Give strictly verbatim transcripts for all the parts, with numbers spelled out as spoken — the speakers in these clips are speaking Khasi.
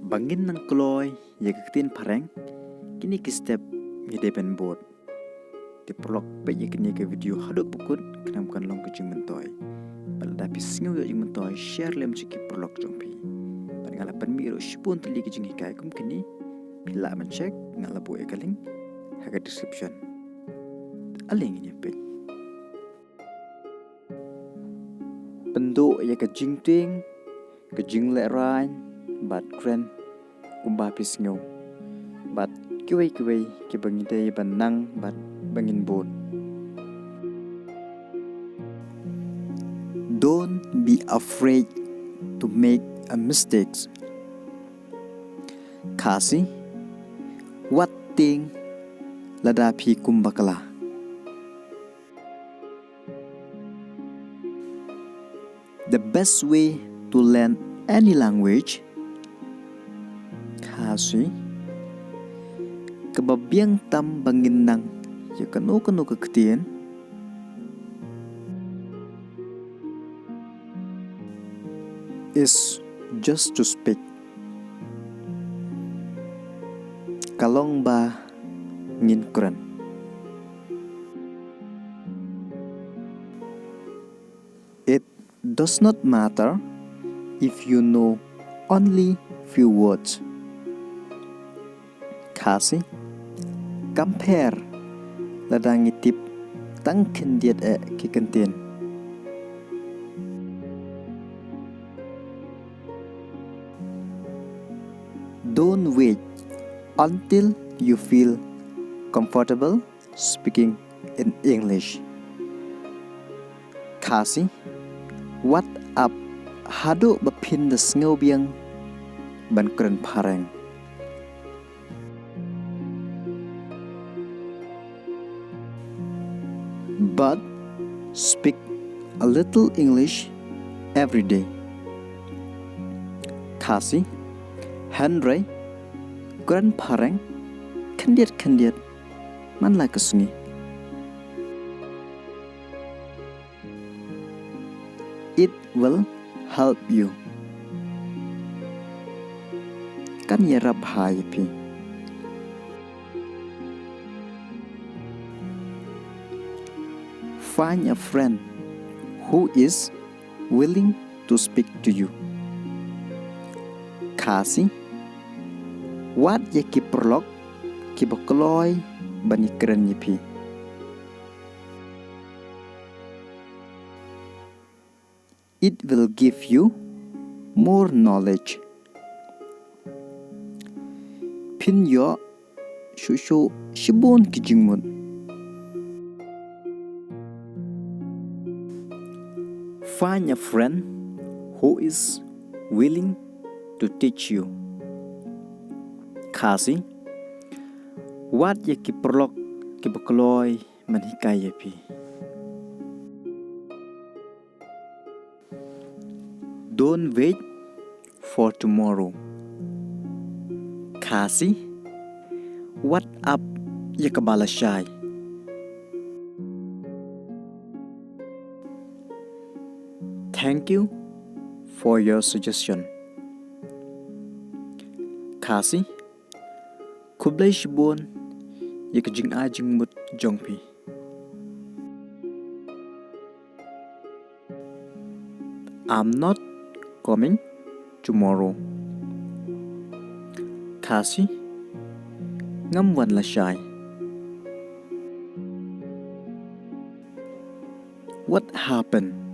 Ba ngin nang kloi ïa ka ktien phareng, kine ki step ngi dei ban bud. Te paralok, peit ïa kane ka video haduh ba kut, khnang kan long ka jingmyntoi. Bad lada phi sngew ïoh jingmyntoi, share lem sha ki paralok jong phi. Bad nga la pynmih ruh shibun tylli ki jinghikai kum kine, phi lah ban check, nga la buh ïa ka link ha ka description. Ale ngin ïa peit. Pynduh ïa ka jingtieng, ka jinglehrain, bad kren kumba phi sngew. Bad kiwei kiwei kiba ngi dei ban nang bad ba ngin bud. Don't be afraid to make a mistakes. Khasi, wat tieng lada phi kum bakla. The best way to learn any language. Khasi, kaba biang tam ba ngin nang ïa kano kano ka ktien is just to speak. Ka long ba ngin kren. It does not matter if you know only few words. Khasi, kam pher lada ngi tip tang khyndiat eh ki kyntien. Don't wait until you feel comfortable speaking in English. Khasi, wat ap haduh ba phin da sngew biang ban kren phareng. But speak a little English every day. Khasi, hynrei kren phareng khyndiat khyndiat man la ka sngi. It will help you. Kan ïarap ha ïa phi. Find a friend who is willing to speak to you. Khasi, wad ïa ki paralok kiba kloi ban ïakren ïa phi. It will give you more knowledge. Phin ïoh shuh shuh shibun ki jingmut. Find a friend who is willing to teach you. Khasi, wad ïa ki paralok kiba kloi ban hikai ïa phi. Don't wait for tomorrow. Khasi, wat ap ïa kaba lashai. Thank you for your suggestion. Khasi, khublei shibun ïa ka jingai jingmut jong phi. I'm not coming tomorrow. Khasi, ngam wan lashai. What happened?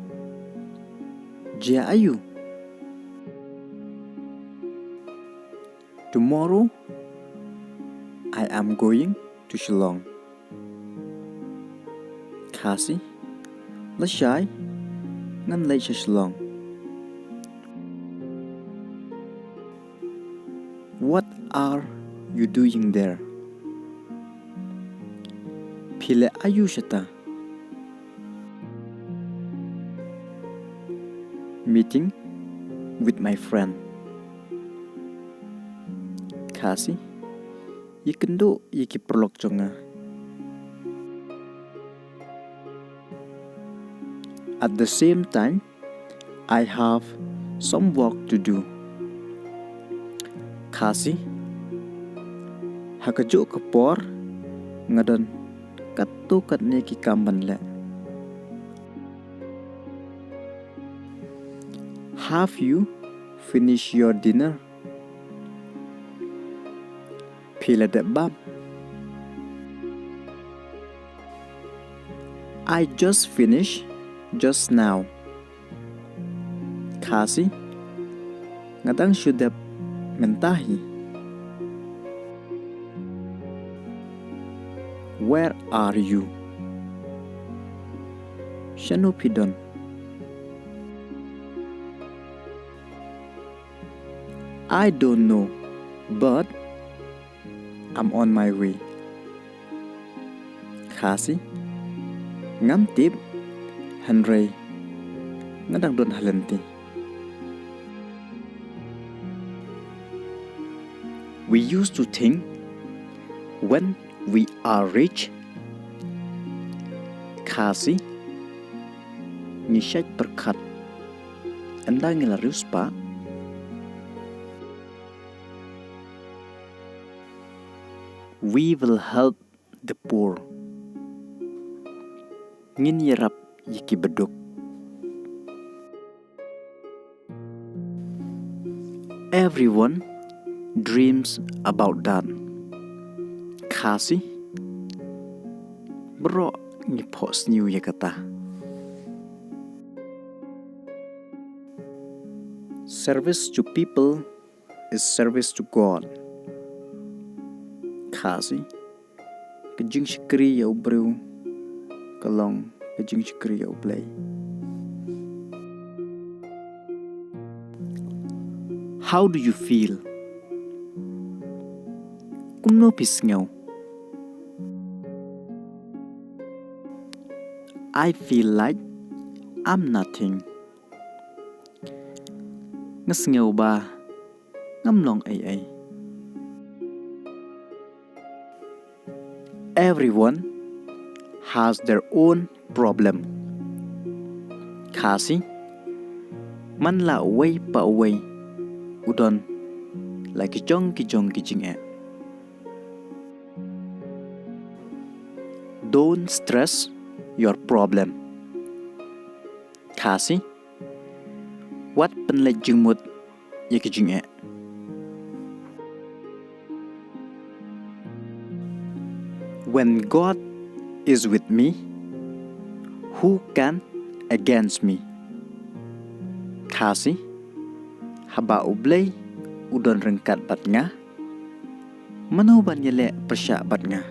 Jia aïu? Tomorrow, I am going to Shillong. Khasi, lashai, ngan leit sha Shillong. What are you doing there? Phi leh aïu shata? Meeting with my friend. Khasi, ïakynduh ïa ki paralok jong nga. At the same time, I have some work to do. Khasi. Ha kajuh ka por nga don katto katne ki kam ban leh. Have you finished your dinner? Phi la dep bam? I just finished just now. Khasi. Nga dang shu dep mynta hi. Where are you? Shano phi don? I don't know, but I'm on my way. Khasi. Ngam tip, hynrei nga dang don ha lynti. We used to think when we are rich. Khasi. Ngi shait pyrkhat ynda ngi la riewspah. We will help the poor. Ngin ïarap ïa ki baduk. Everyone dreams about that. Khasi. Baroh ngi phohsniew ïa kata. Service to people is service to God. Khasi. Ka jingshakri ïa u briew ka long ka jingshakri ïa U Blei. How do you feel? Kumno phi sngew? I feel like I'm nothing. Nga sngew ba ngam long ei ei. Everyone has their own problem. Khasi. Man la uwei pa uwei u don la ki jong ki jong ki jingeh. Don't stress your problem. Khasi. Wat pynleit jingmut ïa ki jingeh. When God is with me, who can against me? Khasi. Haba U Blei u don ryngkat bad nga, mano ban ïaleh pyrshah bad nga?